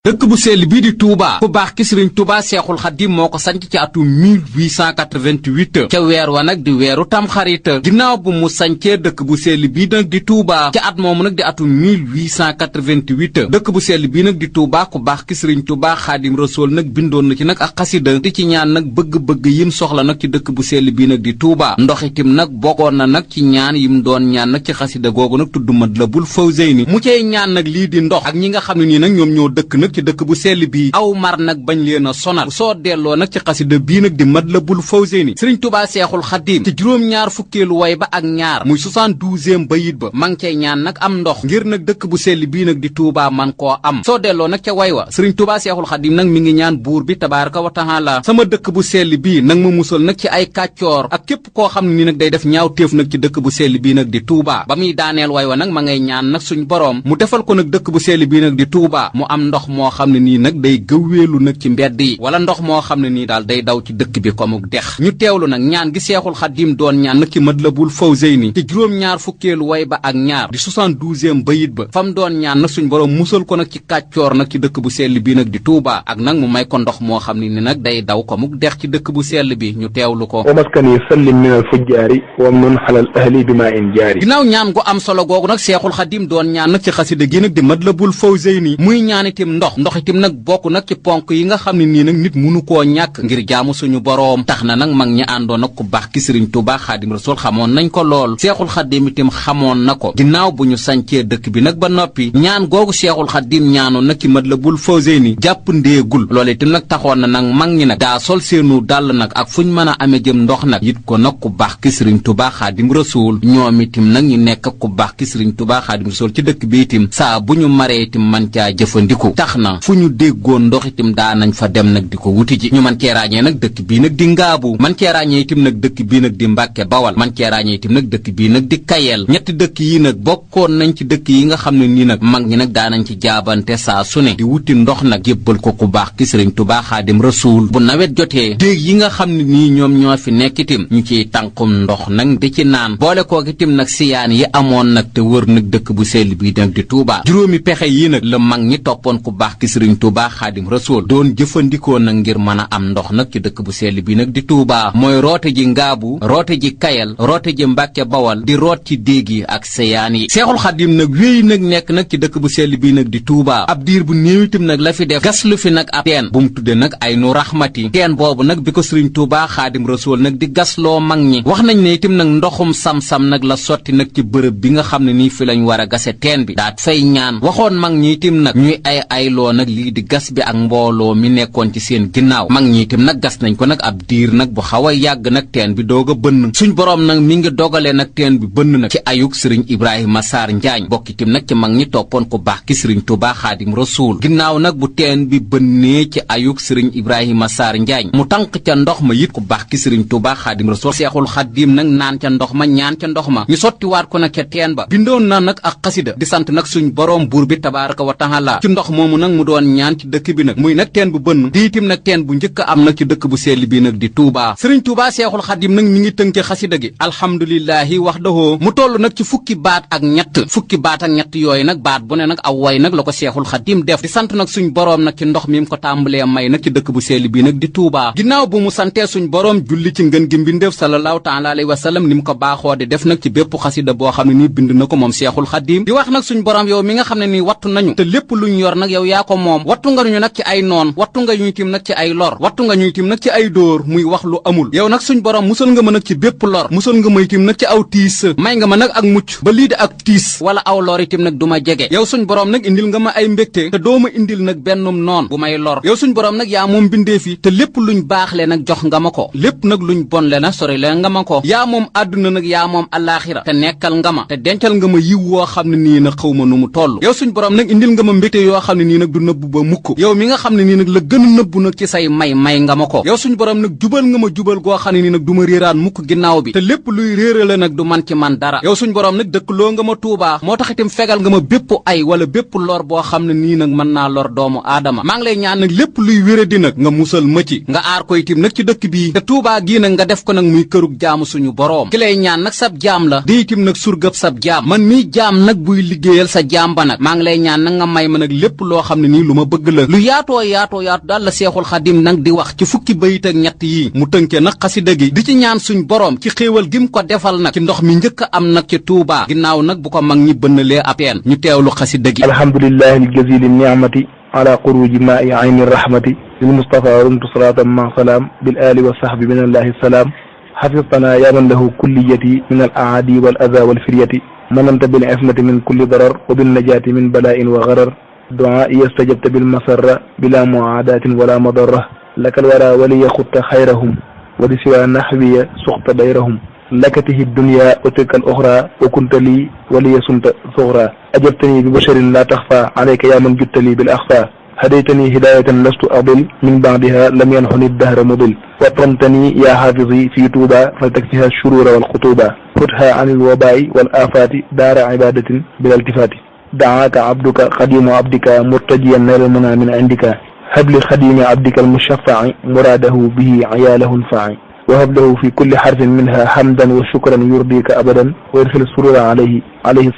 dëkk bu sell bii di Touba ku baax ki Sëriñ Touba Seexul Xadim moo ko sanc ci atum 1888 ca weer wa nag di weeru tamxarit ginnaaw bu mu sancee dëkk bu sell bii nag di Touba ci at moomu nag di atum 1888 dëkk bu sell bii nag di Touba ku baax ki Sëriñ Touba Xaadim Rasuul nag bindoon na ci nag ak xasida di ci ñaan nag bëgg-bëgg yim soxla nag ci dëkk bu sell bii nag di Touba ndox itam nag bokkoon na nag ci ñaan yim doon ñaan nag ci xasida googu nag tudd Matlabul Fawzayni mu cey ñaan nag lii di ndox ak ñi nga xam ne nii nag ñoom ñoo dëkk nag ci dëkk bu sell bii aw mar nag bañ leen a sonal soo delloo nag ci xasida bii nag di Matlabul Fawzayni Sëriñ Touba Seexul Xadim ci juróom-ñaar fukkeelu way ba ak ñaar muy 72e bayit ba ma ngi cey ñaan nag am ndox ngir nag dëkk bu sell bii nag di Touba man koo am soo delloo nag ca way wa Sëriñ Touba Seexul Xadim nag mi ngi ñaan buur bi tabaaraka wa taala sama dëkk bu sell bii nag ma musal nag ci ay kàccoor ak képp koo xam ne ni nag day def ñaaw téef nag ci dëkk bu sell bii nag di Touba ba muy daaneel way wa nag ma ngay ñaan nag suñ boroom mu defal ko nag dëkk bu sell bii nag di Touba mu am ndox moo xam ne nii nag day gëwweelu nag ci mbedd yi wala ndox moo xam ne nii daal day daw ci dëkk bi komuk dex ñu teewlu nag ñaan gi Seexul Xadim doon ñaan nag ci Matlabul Fawzayni ci juróom-ñaar fukkeelu way ba ak ñaar di 72e bayit ba fam doon ñaan nag suñ boroom musal ko nag ci kàccoor nag ci dëkk bu sell bii nag di Touba ak nag mu may ko ndox moo xam ne ni nag day daw komuk dex ci dëkk bu sell bi ñu teewlu ko wa maskani sallim min al fujjaari wa nun xalal ahli bi maa in jaari ginnaaw ñaan gu am solo googu nag Seexul Xadim doon ñaan nag ci xasida gi nag di Matlabul Fawzayni muy ñaan itam ndox itam nag bokk nag ci ponk yi nga xam ne nii nag nit munu koo ñàkk ngir jaamu suñu boroom tax na nag mag ñi àndoon nag ku baax ki Sëriñ Tuubaa Xaadim Rasuul xamoon nañ ko lool Seexul Xadim itam xamoon na ko ginnaaw bu ñu sancee dëkk bi nag ba noppi ñaan googu Seexul Xadim ñaanoon nag ci Matlabul Fawzayni jàpp ndéegul loolu itam nag taxoon na nag mag ñi nag daa sol seenu dàll nag ak fuñ mën a amee jëm ndox nag yit ko nag ku baax ki Sëriñ Tuubaa Xaadim Rasuul ñoom itam nag ñu nekk ku baax ki Sëriñ Tuubaa Xaadim Rasuul ci dëkk bi itam saa bu ñu maree itam man caa jëfandiku tax na fu ñu déggoon ndox itam daa nañ fa dem nag di ko wuti ji ñu man cee ràññee nag dëkk bii nag di Ngaabu man cee ràññee itam nag dëkk bii nag di Mbàkke Bawal man cee ràññee itam nag dëkk bii nag di Kayel ñetti dëkk yi nag bokkoon nañ ci dëkk yi nga xam ne nii nag mag ñi nag daa nañ ci jaabante saa su ne di wuti ndox nag jébbal ko ku baax ki Sëriñ Tuubaa Xaadim Rasuul bu nawet jotee déeg yi nga xam ne nii ñoom ñoo fi nekk itam ñu ciy tànkum ndox nag di ci naan boole kook itam nag siyaan yi amoon nag te wër nag dëkk bu sell bii nag di Touba juróomi pexe yi nag la mag ñi toppoon ku baax ki Sëriñ Tuubaa Xaadim Rasuul doon jëfandikoo nag ngir mën a am ndox nag ci dëkk bu sell bi nag di Touba mooy roote ji Ngaabu roote ji Kayel roote ji Mbàkke Bawal di root ci déeg yi ak siyaan yi Seexul Xadim nag wéy nag nekk nag ci dëkk bu sell bii nag di Touba ab diir bu néew itam nag la fi def gas lu fi nag ab teen bu mu tudde nag Aynu Raxmati teen boobu nag bi ko Sëriñ Tuubaa Xaadim Rasuul nag di gasloo mag ñi wax nañ ne itam nag ndoxum sam-sam nag la sotti nag ci bërëb bi nga xam ne nii fi lañ war a gase teen bi daat fay ñaan waxoon mag ñi itam nag ñuy ayloo nag lii di gas bi ak mbooloo mi nekkoon ci seen ginnaaw mag ñi itam nag gas nañ ko nag ab diir nag bu xaw a yàgg nag teen bi doog a bënn suñ boroom nag mi ngi dogalee nag teen bi bënn nag ci ayuk Sëriñ Ibrahima Sarr Njaañ bokk itam nag ci mag ñi toppoon ku baax ki Sëriñ Tuubaa Xaadim Rasuul ginnaaw nag bu teen bi bënnee ci ayuk Sëriñ Ibrahima Sarr Njaañ mu tànq ca ndox ma it ku baax ki Sëriñ Tuubaa Xaadim Rasuul Seexul Xadim nag naan ca ndox ma ñaan ca ndox ma ñu sottiwaat ko nag ca teen ba bindoon na nag ak xasida di sant nag suñ boroom buur bi tabaaraka wa taala ci ndox moomu nag mu doon ñaan ci dëkk bi nag muy nag teen bu bënn di itam nag teen bu njëkk am nag ci dëkk bu sell bi nag di Touba Sëriñ Tuubaa Seexul Xadim nag mi ngi tënke xasida gi alhamdulillahi wahdahu mu toll nag ci fukki baat ak ñett yooyu nag baat bu ne nag aw way nag la ko Seexul Xadim def di sant nag suñ boroom nag ci ndox mi mu ko tàmbalee may nag ci dëkk bu sell bi nag di Touba ginnaaw bu mu santee suñ boroom julli ci ngën gi mbindeef sallallahu taala alayhi wa sallam ni mu ko baaxoo di def nag ci bépp xasida boo xam ne nii bind na ko moom Seexul Xadim di wax nag suñ boroom yow mi nga xam ne nii wattu nañu te lépp luñ yor nag yow yaa ko moom wattu nga ñu nag ci ay noon wattu nga ñu tim nag ci ay lor wattu nga ñu tim nag ci ay dóor muy wax lu amul yow nag suñ boroom musal nga ma nag ci bépp lor musal nga ma itim nag ci aw tiis may nga ma nag ak mucc ba lii di ak tiis wala aw lor itim nag du ma jege yow suñ boroom nag indil nga ma ay mbégte te doo ma indil nag bennum noon bu may lor yow suñ boroom nag yaa moom bindee fi te lépp luñ baax le nag jox nga ma ko lépp nag luñ bon le nag sori le nga ma ko yaa moom àdduna nag yaa moom alaaxira te nekkal nga ma te dencal nga ma yiw woo xam ne nii nag xaw ma nu mu toll yow suñ boroom nag indil nga ma mbégte yoo xam ne nii nag du nëbb ba mukk yow mi nga xam ne nii nag la gën a nëbbu nag ci say may nga ma ko yow suñ boroom nag jubal nga ma jubal goo xam ne nii nag du ma réeraan mukk ginnaaw bi te lépp luy réerale nag du man ci man dara yow suñ boroom nag dëkkloo nga ma Tuubaa moo tax itam fegal nga ma bépp ay wala bépp lor boo xam ne nii nag mën naa lor doomu aadama maa ngi lay ñaan nag lépp luy wéradi nag nga musal ma ci nga aar ko itam nag ci dëkk bii te Tuubaa gii nag nga def ko nag muy kërug jaamu suñu boroom ki lay ñaan nag sab jaam la di itam nag surgëb sab jaam man miy jaam nag buy liggéeyal sa jaam ba nag maa ngi lay ñaan nag nga may ma nag lépp loo xam xam ne nii lu ma bëgg la lu yaatoo daal la seexul xadim nag di wax ci fukki bayit ak ñett yi mu tënke nag xasida gi di ci ñaan suñ boroom ci xéewal gim ko defal nag ci ndox mi njëkk a am nag ci Tuubaa ginnaaw nag bu ko mag ñi bënnalee ab teen ñu teewlu xasida gi alhamdulillahi aljazili ni'mati ala xuruji maa'i ayni rahmati lil mustafa rumtu salatan ma salaam bil ali wa sahbi min allahi salaam xafistana ya man lahu kulliyati min al aadi wal ada wal firyati mananta bil ismati min kulli darar wa bin najati min bala'in wa gharar du'aa'i istajabta bil masarra bila mu'aadatin wala madarra lakal wara waliya xutta xayrahum wa di siwa naxwiya suxta dayrahum lakatihi dunya wa tilka al uxra wa kunta lii waliya sunta suxra ajabtani bi basharin la taxfa alayka ya man juttali bil axfa hadaytani hidayatan lastu adil min ba'diha lam yanxuni dahra mudil watramtani ya xaafizi fi tuuba faltakfiha shurura wal xutuba futha an il wabaai wal afaati daara ibadatin bila iltifaati daaka abduka xadimu abdika murtajiyan nayla muna min indika habli xadimi abdika almushafai muraadahu bihi ayaalahu nfai wahab lahu fi kulli xarfin minha hamdan wa shukran yurdika abadan wa yadxil surura alayhi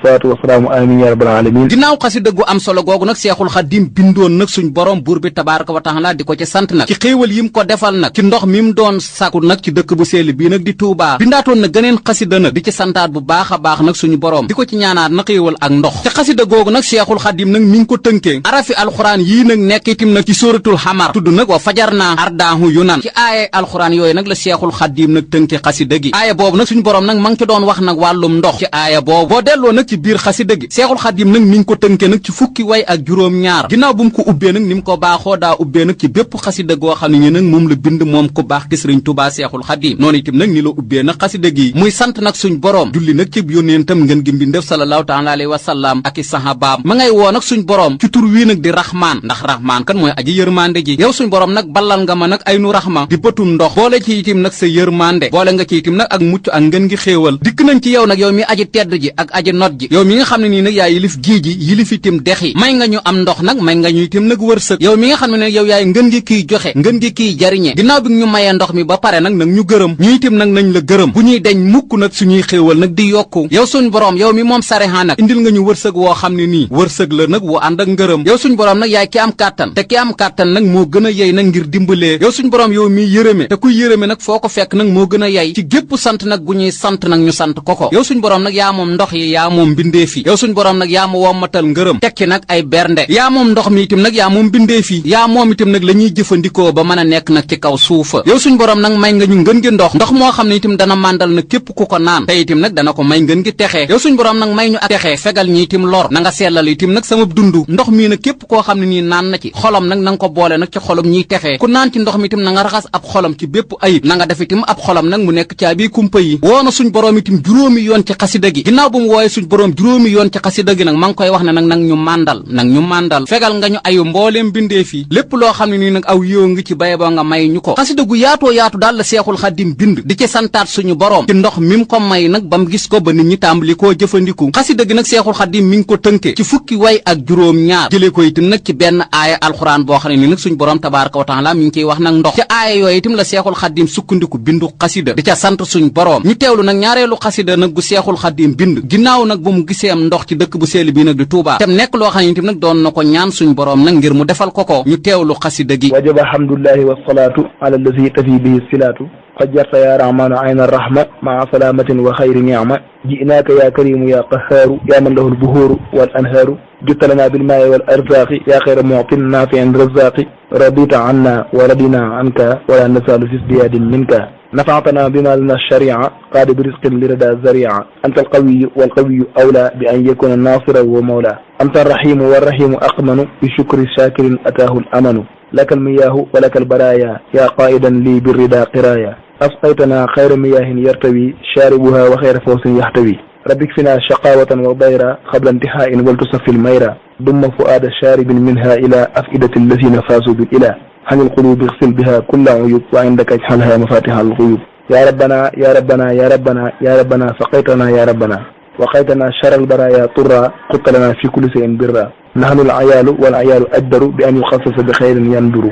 salaatu wasalaamu amin ya rabbal alamin ginnaaw xasida gu am solo googu nag seexul xadim bindoon nag suñ borom buur bi tabaaraka wa taala di ko ci sant nag ci xéewal yim ko defal nag ci ndox mi mu doon sàkku nag ci dëkk bu sell bii nag di Tuubaa bindaatoon na gëneen xasida nag di ci santaat bu baax a baax nag suñu borom di ko ci ñaanaat na xéewal ak ndox ci xasida googu nag seexul xadim nag mi ngi ko tënkee arafi alxuraan yii nag nekk itam nag ci sóoratul xamar tudd nag wa fajar naa ardaahu yunan ci aaye alxuraan yooyu nag la seexul xadim nag tënkee xasida gi aaya boobu nag suñu borom nag ma ngi ci doon wax nag wàllum ndox ci aaya boobu delloo nag ci biir xasida gi seexul xadim nag mi ngi ko tënkee nag ci fukki way ak juróom-ñaar ginnaaw bu mu ko ubbee nag ni mu ko baaxoo daa ubbee nag ci bépp xasida goo xam ne ni nag moom la bind moom ku baax ki Sëriñ Tuubaa seexul xadim noonu itam nag ni la ubbee nag xasida gi muy sant nag suñ boroom julli nag ci yónneentam ngeen gi mbindéef sallallahu taala alayhi wa sallam ak i sahabaam ma ngay woo nag suñ boroom ci tur wii nag di raxmaan ndax raxmaan kan mooy aji yërmande ji yow suñ boroom nag ballal nga ma nag ay nu raxma di bëtum ndox boole ci itim nag sa yërmande boole nga ci itim nag ak mucc ak ngeen gi xéewal dikk nañ ci yow nag yow mi aji tedd ji ak aji not ji yow mi nga xam ne nii nag yaa yilif géej ji yilif itim dex yi may nga ñu am ndox nag may nga ñu itim nag wërsëg yow mi nga xam ne nag yow yaay ngën gi kiy joxe ngën gi kiy jariñe ginnaaw bi ñu mayee ndox mi ba pare nag ñu gërëm ñu itim nag nañ la gërëm bu ñuy deñ mukk nag suñuy xéewal nag di yokku yow suñ boroom yow mi moom sareha nag indil nga ñu wërsëg woo xam ne nii wërsëg la nag wu ànd ak ngërëm yow suñ boroom nag yaay ki am kàttan te ki am kàttan nag moo gën a yey nag ngir dimbalee yow suñ boroom yow mi yërëme te kuy yërëme nag foo ko fekk nag moo gën a yey ci gépp sant nag gu ñuy sant nag ñu sant ko yow suñ boroom nag yaa moom ndox yi yaa moom mbindeef yi yow suñ boroom nag yaa ma wommatal ngërëm tekki nag ay bernde yaa moom ndox mi itam nag yaa moom mbindeef yi yaa moom itam nag la ñuy jëfandikoo ba mën a nekk nag ci kaw suufa yow suñ boroom nag may nga ñu ngën gi ndox moo xam ne itam dana màndal nag képp ku ko naan te itam nag dana ko may ngën gi texee yow suñ boroom nag may ñu ak texee fegal ñi itam lor na nga sellal itam nag sama dundu ndox mii nag képp koo xam ne nii naan na ci xolam nag na nga ko boole nag ci xolom ñiy texee ku naan ci ndox mi itam na nga raxas ab xolam ci bépp ayib na nga def itam ab xolam nag mu nekk caabi kumpa yi woo na suñ boroom itam juróomi yoon ci xasida gi ginnaaw bu mu wooye suñ boroom juróomi yoon ci xasida gi nag ma ngi koy wax ne nag ñu màndal fegal nga ñu ayu mbooleem bindee fi lépp loo xam ne nii nag aw yow ngi ci baye boo nga may ñu ko xasida gu yaatoo yaatu daal la seexul xadim bind di ci santaat suñu boroom ci ndox mi mu ko may nag ba mu gis ko ba nit ñi tàmbali koo jëfandiku xasida gi nag seexul xadim mi ngi ko tënke ci fukki way ak juróom-ñaar jëlee ko itam nag ci benn aaya alxuraan boo xam ne nii nag suñu boroom tabaaraka wa taala mi ngi ciy wax nag ndox ci aaya yooyu itam la seexul xadim sukkandiku bindu xasida di ca sant suñu boroom ñu teewlu nag ñaareelu xasida nag gu seexul xadim bind ginnaaw nag bu mu gisee am ndox ci dëkk bu sell bii nag di Tuubaa tem nekk loo xam ne itam nag doon na ko ñaan suñu boroom nag ngir mu defal ko ñu teewlu xasida gi wajaba hamdullahi wasalaatu ala allazi tafi bihi silaatu فجرت يا رحمن عين الرحمة مع سلامة وخير نعمة جئناك يا كريم يا قهار يا من له البهور والأنهار جئت لنا بالماء والأرزاق يا خير معط نافع رزاق رضيت عنا ورضينا عنك ولا نزال في ازدياد منك نفعتنا بما لنا الشريعة قاد برزق لردى الزريعة أنت القوي والقوي أولى بأن يكون ناصرا ومولى أنت الرحيم والرحيم أقمن بشكر شاكر أتاه الأمن لك المياه ولك البرايا يا قائدا لي بالردى قرايا أسقيتنا خير مياه يرتوي شاربها وخير فوز يحتوي ربك فينا شقاوة وضيرا قبل انتهاء ولتصفي الميرا ضم فؤاد شارب منها إلى أفئدة الذين فازوا بالإله عن القلوب اغسل بها كل عيوب وعندك اجعلها مفاتيح الغيوب يا ربنا يا ربنا يا ربنا يا ربنا سقيتنا يا ربنا وقيتنا شر البرايا طرا قلت لنا في كل شيء برا نحن العيال والعيال أجدر بأن يخصص بخير يندر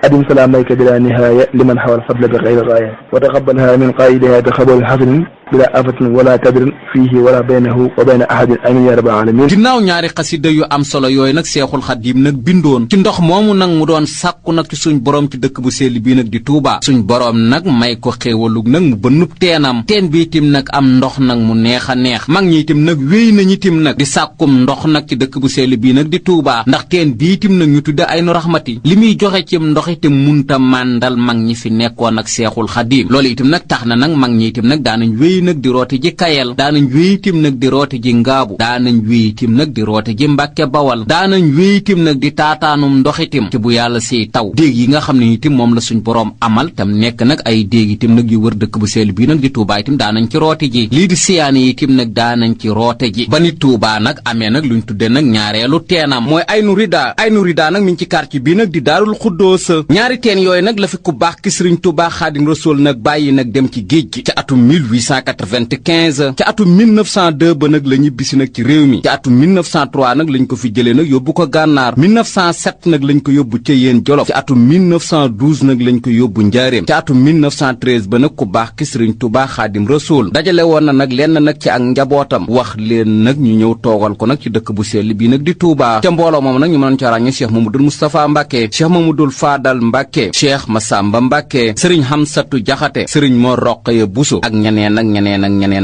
أدم سلاميك بلا نهاية لمن حوى الفضل بغير غاية وتقبلها من قائدها بخبر حسن bila afatin wala kadrin fiihi wala baynahu wa bayna ahadin amin ya rabbal alamin. ginnaaw ñaari xasida yu am solo yooyu nag seexul xadim nag bindoon ci ndox moomu nag mu doon sàkku nag ci suñ borom ci dëkk bu sell bii nag di Touba suñ borom nag may ko xéewalug nag mu bënnub teen bi itam nag am ndox nag mu neex a neex mag ñi itam nag wéy nañu itam nag di sàkkum ndox nag ci dëkk bu sell bii nag di Touba ndax teen bi itam nag ñu tudde Aynu Rahmati li muy joxe ci ndox itam munta màndal mag ñi fi nekkoon ak seexul xadim loolu itam nag tax na nag mag ñi itam nag daanañ wéy nag di rooti ji Kayel daanañ wéy itam nag di rooti ji Ngaabu daanañ wéy itam nag di rooti ji Mbàkke Bawal daanañ wéy itam nag di taataanum ndox itam ci bu yàlla siy taw déeg yi nga xam ne itam moom la suñ boroom amal tam nekk nag ay déeg itam nag yu wër dëkk bu sell bii nag di Touba itam daanañ ci rooti ji lii di siyaane yi itam nag daanañ ci roote ji ba ni Touba nag amee nag luñ tudde nag ñaareelu teenam mooy Aynu Rida nag mi ngi ci quartier bii nag di Daarul Xuddoos ñaari teen yooyu nag la fi ku baax ki Sëriñ Touba Xaadim Rasuul nag bàyyi nag dem ci géej gi ci atum 1895 ci atum 1902 ba nag la ñibbisi nag ci réew mi ci atum 1903 nag lañ ko fi jëlee nag yóbbu ko gànnaar 1907 nag lañ ko yóbbu ca Yéen Jolof ci atum 1912 nag lañ ko yóbbu njaaréem ci atum 1913 ba nag ku baax ki Sëriñ Touba Xaadim Rasuul dajale woon na nag lenn nag ci ak njabootam wax leen nag ñu ñëw toogal ko nag ci dëkk bu sell bii nag di Touba ca mbooloo moom nag ñu mënoon ca ràññee Cheikh Mamadou Moustapha Mbacke Cheikh Mamadou Fadal Mbacke Cheikh Massamba Mbacke Sëriñ Hamsatu Jaxate Sëriñ Mor Roqaya Buso ak ñeneen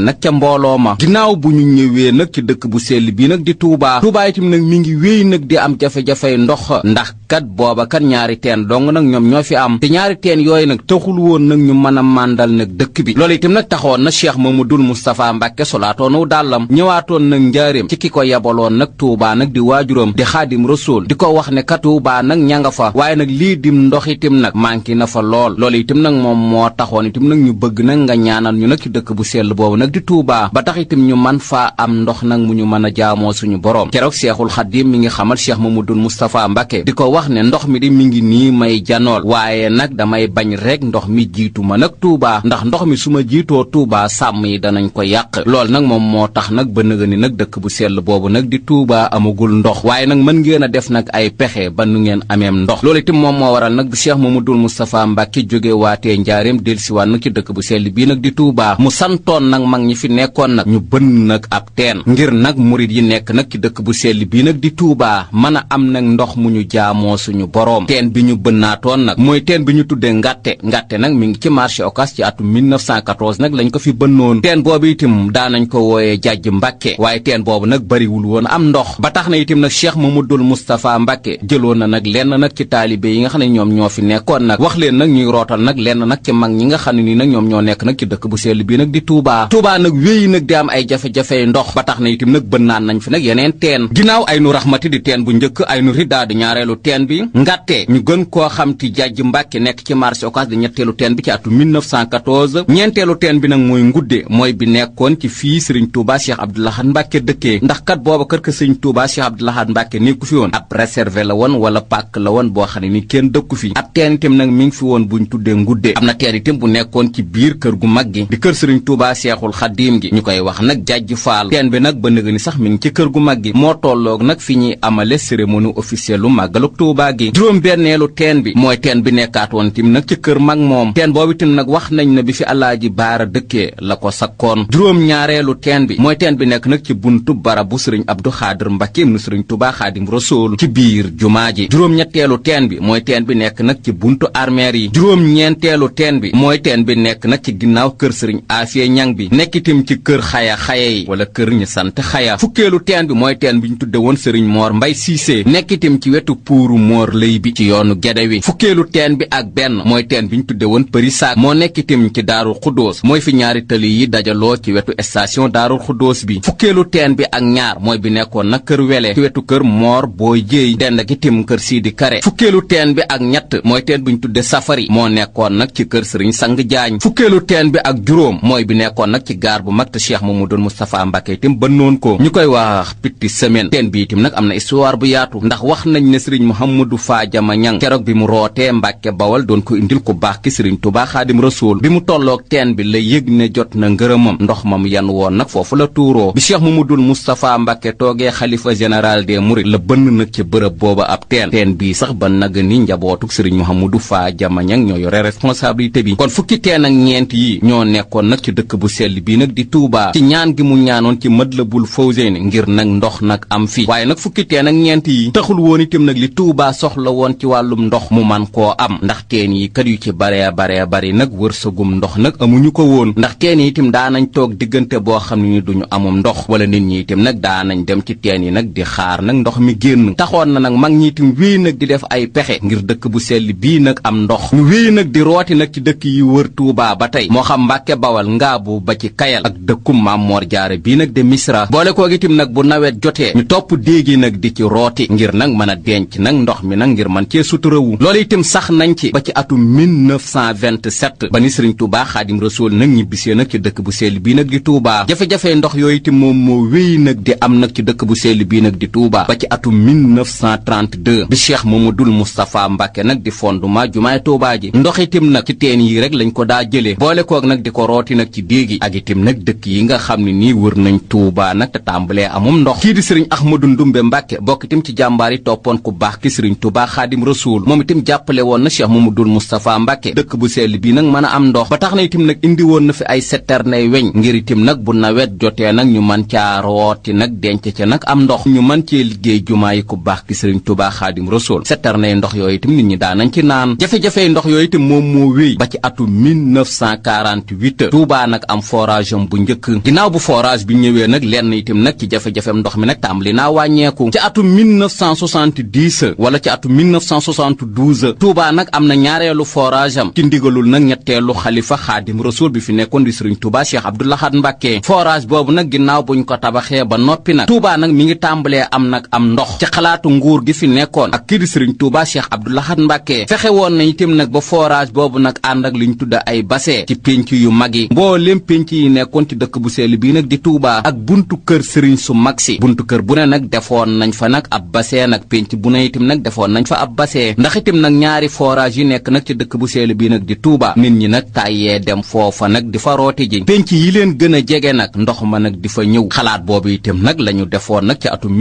nag ca mbooloo ma ginnaaw bu ñu ñëwee nag ci dëkk bu sell bii nag di Touba itam nag mi ngi wéy nag di am jafe-jafey ndox ndax kat booba kat ñaari teen dong nag ñoom ñoo fi am te ñaari teen yooyu nag taxul woon nag ñu mën a màndal nag dëkk bi loolu itam nag taxoon na Cheikh Mamadou Moustapha Mbacke solaatoonu dàllam ñëwaatoon nag njaaréem ci ki ko yebaloon nag Touba nag di waajuram di Xaadim Rasuul di ko wax ne kat Touba nag ña nga fa waaye nag lii dim ndox itam nag manqué na fa lool loolu itam nag moom moo taxoon itam nag ñu bëgg nag nga ñaanal ñu nag ci dëkk bu sell boobu nag di Touba ba tax itam ñu man faa am ndox nag mu ñu mën a jaamoo suñu borom keroog Seexul Xadim mi ngi xamal Cheikh Mamadou Moustapha Mbacke di ko wax ne ndox mi di mi ngi nii may janool waaye nag damay bañ rek ndox mi jiitu ma nag Touba ndax ndox mi su ma jiitoo Touba sàmm yi danañ ko yàq loolu nag moom moo tax nag ba nëga ni nag dëkk bu sell boobu nag di Touba amagul ndox waaye nag mën ngeen a def nag ay pexe ba nu ngeen ameem ndox loolu itam moom moo waral nag Cheikh Mamadou Moustapha Mbacke jóge waatee njaareem dellusiwaat nag ci dëkk bu sell bii nag di Touba mu santoon nag mag ñi fi nekkoon nag ñu bënn nag ab teen ngir nag murit yi nekk nag ci dëkk bu sell bii nag di Touba mën a am nag ndox mu ñu jaamoo suñu boroom teen bi ñu bënnaatoon nag mooy teen bi ñu tuddee ngatte nag mi ngi ci marché Ocass ci atum 1914 nag lañ ko fi bënnoon teen boobu itam daanañ ko wooyee Jajj Mbacke waaye teen boobu nag bariwul woon am ndox ba tax na itam nag Cheikh Mamadou Moustapha Mbacke jëloon na nag lenn nag ci taalibe yi nga xam ne ñoom ñoo fi nekkoon nag wax leen nag ñuy rootal nag lenn nag ci mag ñi nga xam ne nii nag ñoom ñoo nekk nag ci dëkk bu sell bii nag di Touba nag wéy nag di am ay jafe-jafe ndox ba tax na itam nag bënnaan nañ fi nag yeneen teen ginnaaw Aynu Rahmati di teen bu njëkk Aynu Rida di ñaareelu teen bi ngatte ñu gën koo xam ci Jajj Mbacke nekk ci marché Ocass di ñetteelu teen bi ci atu 1914 ñeenteelu teen bi nag mooy ngudde mooy bi nekkoon ci fii Serigne Touba Cheikh Abdou Lahad Mbacke dëkkee ndax kat booba kër ka Serigne Touba Cheikh Abdou Lahad Mbacke nekku fi woon ab réservé la woon wala pàkk la woon boo xam ne ni kenn dëkku fi ab teen itam nag mi ngi fi woon buñ tuddee ngudde am na teen itam bu nekkoon ci biir kër gu mag gi di kër Serigne Touba Cheikhul Khadim gi ñu koy wax nag Jajj Faal teen bi nag ba nëga ni sax mi ngi ci kër gu mag gi moo tolloog nag fi ñuy amale cérémonie officielle lu màggaluk Touba gi juróom benneelu teen bi mooy teen bi nekkaat woon tim nag ci kër mag moom teen boobu tim nag wax nañ ne bi fi Alaaji Baara dëkkee la ko sakkoon juróom ñaareelu teen bi mooy teen bi nekk nag ci buntu barabu Sëriñ Abdou Xaadir Mbacke ibnu Sëriñ Touba Xaadim Rasuul ci biir jumaa ji juróom ñetteelu teen bi mooy teen bi nekk nag ci buntu armeer yi juróom ñeenteelu teen bi mooy teen bi nekk nag ci ginnaaw kër Sëriñ Afiye Ñang bi nekk itam ci kër xaya yi wala kër ñi sant xaya fukkeelu teen bi mooy teen bi ñu tudde woon Sëriñ Moor Mbay Siise nekk itam ci wetu puuru Moor Lay bi ci yoonu Gede wi fukkeelu teen bi ak benn mooy teen bi ñu tudde woon Përi Saak moo nekk itam ci Daarul Xuddoos mooy fi ñaari tëli yi dajaloo ci wetu station Daarul Xuddoos bi fukkeelu teen bi ak ñaar mooy bi nekkoon nag kër Wele ci wetu kër Moor Booy Jéey dend ak itam kër Siidi Kare fukkeelu teen bi ak ñett mooy teen bi ñu tudde Safari moo nekkoon nag ci kër Sëriñ Sang Jaañ fukkeelu teen bi ak juróom mooy bi nekkoon nag ci gaar bu mag te Cheikh Mamadou Moustapha Mbacke itam bënnoon ko ñu koy wax Pitti Semaine teen bi itam nag am na histoire bu yaatu ndax wax nañ ne Sëriñ Mouhamadou Fadiama Ñang keroog bi mu rootee Mbàkke Bawal doon ko indil ku baax ki Sëriñ Tuubaa Xaadim Rasuul bi mu tolloog teen bi la yëg ne jot na ngërëmam ndox ma mu yan woon nag foofu la tuuroo bi Cheikh Mamadul Moustapha Mbàkke toogee xalifa général des mourides la bënn nag ci bërëb booba ab teen bii sax ba naga ni njabootuk Sëriñ Mouhamadou Fadiama Ñang ñoo yore responsabilité bi kon fukki teen ak ñeent yi ñoo nekkoon nag ci dëkk bu sell bii nag di Touba ci ñaan gi mu ñaanoon ci Matlabul Fawzayni ngir nag ndox nag am fi waaye nag fukki teen ak ñeent yi taxul woon itam nag li Touba soxla woon ci wàllum ndox mu man koo am ndax teen yi kat yu ci bare bari nag wërsëgum ndox nag amuñu ko woon ndax teen yi itam daanañ toog diggante boo xam ne ni duñu amum ndox wala nit ñi itam nag daanañ dem ci teen yi nag di xaar nag ndox mi génn taxoon na nag mag ñi itam wéy nag di def ay pexe ngir dëkk bu sell bii nag am ndox ñu wéy nag di rooti nag ci dëkk yi wër Touba ba tey moo xam Mbàkke Bawal Ngaabu ba ci Kayal ak dëkkum Maam Moor Jaara bii nag de Misra boole koo itam nag bu nawet jotee ñu topp déegi nag di ci rooti ngir nag mën a denc nag ndox mi nag ngir man cee suturawu loolu itam sax nañ ci ba ci atum 1927 ba ni Sëriñ Touba Xaadim Rasuul nag ñibbisee nag ci dëkk bu sell bii nag di Touba jafe-jafe ndox yooyu itam moom moo wéy nag di am nag ci dëkk bu sell bii nag di Touba ba ci atum 1932 bi Cheikh Mamadul Moustapha Mbàkke nag di fondement jumaay Touba ji ndox itam nag ci teen yi rek lañ ko daa jëlee boole koog nag di ko rooti nag ci déegi ak itam nag dëkk yi nga xam ne nii wër nañ Touba nag te tàmbalee amum ndox kii di Sëriñ Ahmadu Ndumbe Mbàkke bokk itam ci jàmbaar yi toppoon ku baax ki Sëriñ Touba Xaadim Rasuul moom itam jàppale woon na Cheikh Mamadul Moustapha Mbàkke dëkk bu sell bii nag mën a am ndox ba tax na itam nag indi woon na fi ay citernay weñ ngir itam nag bu nawet jotee nag ñu mën caa rooti nag denc ca nag am ndox ñu mën cee liggéey jumaa yi ku baax ki Sëriñ Touba Xaadim Rasuul citernay ndox yooyu itam nit ñi daanañ ci naan jafe-jafey ndox yooyu itam moom moo wéy ba ci atum 1948 Touba nag am forage am bu njëkk ginnaaw bu forage bi ñëwee nag lenn itam nag ci jafe-jafem ndox mi nag tàmbali naa wàññeeku ci atum 1970 wala ci atum 1972 Touba nag am na ñaareelu forage am ci ndigalul nag ñetteelu xalifa Xaadim Rasuul bi fi nekkoon di Sëriñ Touba Cheikh Abdou Lahad Mbàkke forage boobu nag ginnaaw buñ ko tabaxee ba noppi nag Touba nag mi ngi tàmbalee am nag am ndox ci xalaatu nguur gi fi nekkoon ak kii di Sëriñ Touba Cheikh Abdou Lahad Mbàkke fexe woon na itam nag ba forage boobu nag ànd ak liñ tudda ay bassin ci pénc yu mag yi mbooleem pénc yi nekkoon ci dëkk bu sell bii nag di Touba ak buntu kër sëriñ su mag si buntu kër bu ne nag defoon nañ fa nag ab bassin nag pénc bu ne itam nag defoon nañ fa ab bassin ndax itam nag ñaari forage yi nekk nag ci dëkk bu sell bii nag di Touba nit ñi nag tàyyee dem foofa nag di fa rooti ji pénc yi leen gën a jege nag ndox ma nag di fa ñëw xalaat boobu itam nag la ñu defoon nag ci atum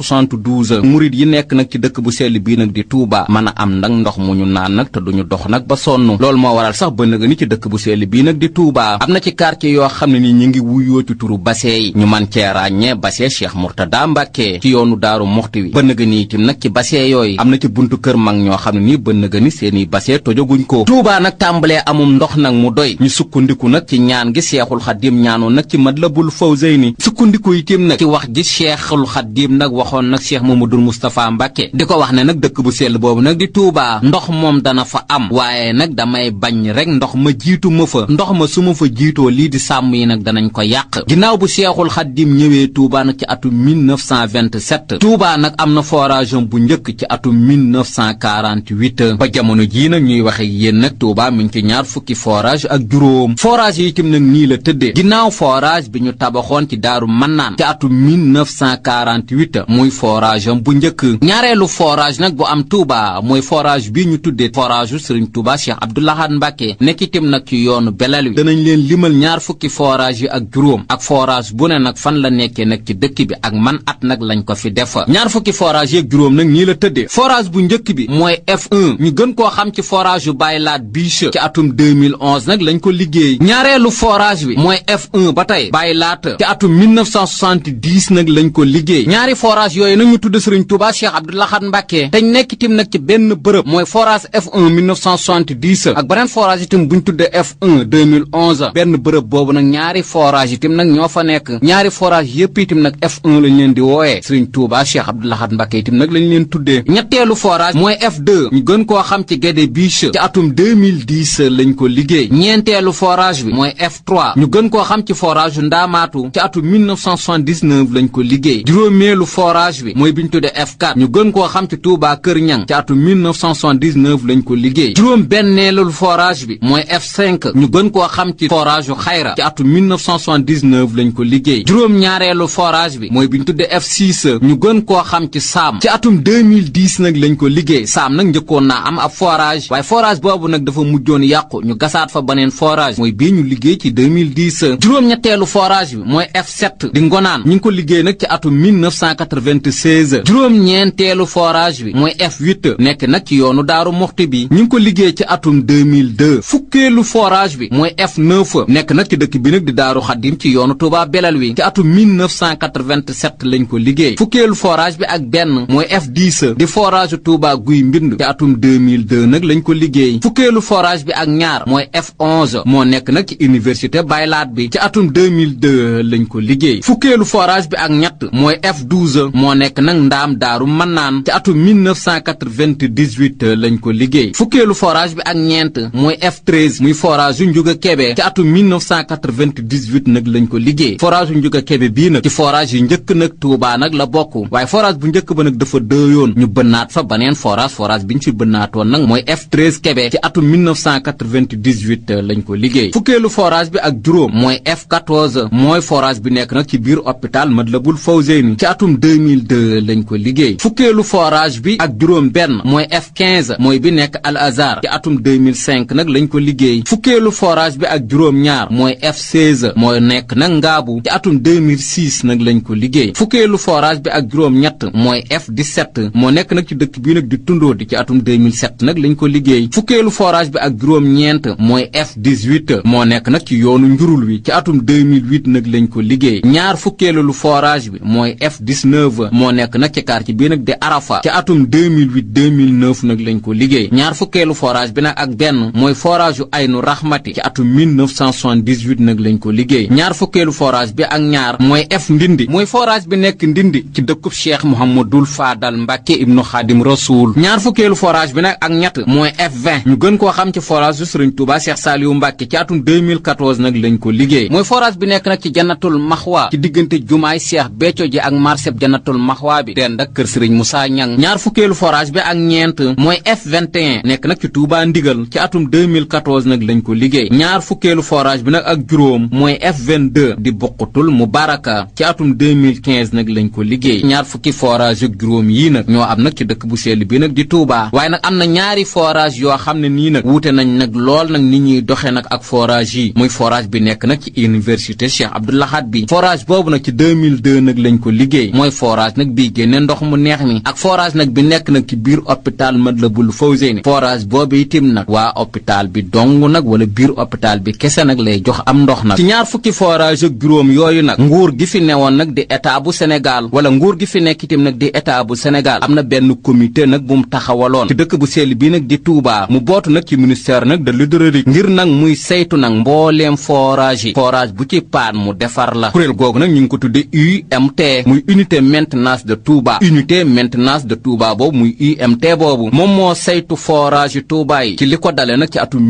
1972 murid yi nekk nag ci dëkk bu sell bii nag di Touba mën a am nag ndox mu ñu naan nag te duñu dox nag ba sonn loolu moo waral sax ba nga ni ci dëkk bu sell bii nag di Touba am na ci quartier yoo xam ne ni ñi ngi wuyoo ci turu bassin yi ñu man cee ràññee bassin Cheikh Mourtada Mbàkke ci yoonu Daaru Muxti wi ba nga ni itam nag ci bassin yooyu am na ci buntu kër mag ñoo xam ne nii ba nga ni seeni bassin tojoguñ ko Touba nag tàmbalee amum ndox nag mu doy ñu sukkandiku nag ci ñaan gi Seexul Xaadim ñaanoon nag ci Matlabul Fawzayni sukkandiku itam nag ci wax ji Seexul Xaadim nag waxoon nag Cheikh Mamadou Moustapha Mbàkke di ko wax ne nag dëkk bu sell boobu nag di Touba ndox moom dana fa am waaye nag damay bañ rek ndox ma jiitu ma fa ndox ma su ma fa jiitoo lii di sàmm yi nag danañ ko yàq ginnaaw bu Seexul Xaadim ñëwee Touba nag ci atum 1927 Touba nag am na forage bu njëkk ci atum 1948 ba jamono jii nag ñuy waxe yéen nag Touba mi ngi ci ñaar fukki forage ak juróom forage yi itam nag nii la tëddee ginnaaw forage bi ñu tabaxoon ci Daaru Mannaan ci atum 1948 muy forage bu njëkk ñaareelu forage nag bu am Touba mooy forage bi ñu tuddee forage u Sëriñ Touba Cheikh Abdou Lahad Mbàkke nekk itam nag ci yoonu Belal wi danañ leen limal ñaar fukki forage yi ak juróom ak forage bu ne nag fan la nekkee nag ci dëkk bi ak man at nag lañ ko fi def ñaar fukki forage yi ak juróom nag nii la tëddee forage bu njëkk bi mooy F1 ñu gën koo xam ci forage yu Baye Laat Biche ci atum 2011 nag lañ ko liggéey ñaareelu forage bi mooy F1 ba tey Baye Laat ci atum 1970 nag lañ ko liggéey ñaari forage yooyu nag ñu tudd Sëriñ Touba Cheikh Abdou Lahad Mbàkke te nekk itam nag ci benn bërëb mooy forage F1 1970 ak beneen forage itam buñ tudde F1 2011 benn bërëb boobu nag ñaari forage itam nag ñoo fa nekk ñaari forage yépp itam nag F1 lañ leen di wooyee Sëriñ Touba Cheikh Abdou Lahad Mbàkke itam nag lañ leen tuddee ñetteelu forage mooy F2 ñu gën koo xam ci Guédé Biche ci atum 2010 lañ ko liggéey ñeenteelu forage bi mooy F3 ñu gën koo xam ci forage yu Ndaamaatu ci atum 1979 lañ ko liggéey juróomeelu forage bi mooy biñ tudde F4 ñu gën koo xam ci Touba Kër Ñang ci atum 1979 lañ ko liggéey juróom benneelu forage bi mooy F5 ñu gën koo xam ci forage yu Xayra ci atum 1979 lañ ko liggéey juróom ñaareelu forage bi mooy biñ tudde F6 ñu gën koo xam ci Saam ci atum 2010 nag lañ ko liggéey. Saam nag njëkkoon naa am ab forage waaye forage boobu nag dafa mujjoon yàqu ñu gasaat fa beneen forage mooy bii ñu liggéey ci 2010. juróom-ñetteelu forage bi mooy F7 di Ngonaan ñu ngi ko liggéey nag ci atum 1996. juróom-ñeenteelu forage bi mooy F8 nekk nag ci yoonu Daaru Muxti bi ñu ngi ko liggéey ci atum 2002. fukkeelu forage bi mooy F9 nekk nag ci dëkk bi nag di Daaru Xaddim ci yoonu Touba Belal wi ci atum 1987 lañ ko liggéey. fukkeelu forage bi ak benn mooy F10 di forage Touba Guy Mbind ci atum 2002 nag lañ ko liggéey. fukkeelu forage bi ak ñaar mooy F11 moo nekk nag ci université Baylaat bi ci atum 2002 lañ ko liggéey. fukkeelu forage bi ak ñett mooy F12 moo nekk nag Ndaam Daaru Mannaan ci atum 1998 lañ ko liggéey. fukkeelu forage bi ak ñeent mooy F13 muy forage yu Njuga Kebe ci atum 1998 nag lañ ko liggéey. forage yu Njuga Kebe bii nag ci forage yi njëkk nag Touba nag la bokk waaye forage bu njëkk ba nag dafa dëyoon ñu bënnaat fa baneen forage bi ñu fi bënnaatoon nag mooy F13 Kebe ci atum 1998 lañ ko liggéey. fukkeelu forage bi ak juróom mooy F14 mooy forage bi nekk nag ci biir hôpital Matlaboul Fawzeyni ci atum 2002 lañ ko liggéey. fukkeelu forage bi ak juróom benn mooy F15 mooy bi nekk Al Azhar ci atum 2005 nag lañ ko liggéey. fukkeelu forage bi ak juróom ñaar mooy F16 mooy nekk nag Ngaabu ci atum 2006 nag lañ ko liggéey. fukkeelu forage bi ak juróom ñett mooy F17 moo nekk nag ci dëkk bii nag di Tundóodi ci atum 2007 nag lañ ko liggéey. fukkeelu forage bi ak juróom ñeent mooy F18 moo nekk nag ci yoonu njurul wi ci atum 2008 nag lañ ko liggéey. ñaar fukkeelu lu forage bi mooy F19 moo nekk nag ci quartier bii nag di Arafa ci atum 2008 nag lañ ko liggéey. ñaar fukkeelu forage bi nag ak benn mooy forage yu Aynu Rahmati ci atum 1978 nag lañ ko liggéey. ñaar fukkeelu forage bi ak ñaar mooy F Ndindi mooy forage bi nekk Ndindi ci dëkkub Cheikh Mouhamadul Fadal Mbacke ibnu Xaadim Rasoul. ñaar fukkeelu forage bi nag ak ñett mooy F20 ñu gën koo xam ci forage yu Sëriñ Touba Cheikh Saliou Mbacke ci atum 2014 nag lañ ko liggéey. mooy forage bi nekk nag ci Jannatul Maxwa ci diggante jumaay Cheikh Béthio ji ak marché Jannatul Maxwa bi dend ak kër Sëriñ Moussa Ñang. ñaar fukkeelu forage bi ak ñeent mooy F21 nekk nag ci Touba Ndigal ci atum 2014 nag lañ ko liggéey. ñaar fukkeelu forage bi nag ak juróom mooy F22 di Bokkutul Mubaraka ci atum 2015 nag lañ ko liggéey. ñaar fukki forage ak juróom yii nag ñoo am nag ci dëkk bu sell bi nag di Touba waaye nag am na ñaari forage yoo xam ne nii nag wuute nañ nag lool nag ni ñuy doxe nag ak forage yi muy forage bi nekk nag ci université Cheikh Abdou Lahad bi forage boobu nag ci 2002 nag lañ ko liggéey mooy forage nag bii génne ndox mu neex mi ak forage nag bi nekk nag ci biir hôpital Matlaboul Fawzeyni forage boobu itim nag waa hôpital bi dong nag wala biir hôpital bi kese nag lay jox am ndox nag ci ñaar fukki forage ak juróom yooyu nag nguur gi fi newoon nag di état bu Sénégal wala nguur gi fi nekk itam nag di état bu Sénégal am na benn comité nag bu mu taxawaloon ci dëkk bu sell bi nag di Touba mu bootu nag ci ministère nag de l'hydraulique ngir nag muy saytu nag mbooleem forage yi forage bu ci paan mu defar la kuréel googu nag ñu ngi ko tudde UMT muy unité maintenance de Touba unité maintenance de Touba boobu muy UMT boobu moom moo saytu forage yi Touba yi ci li ko dale nag ci atum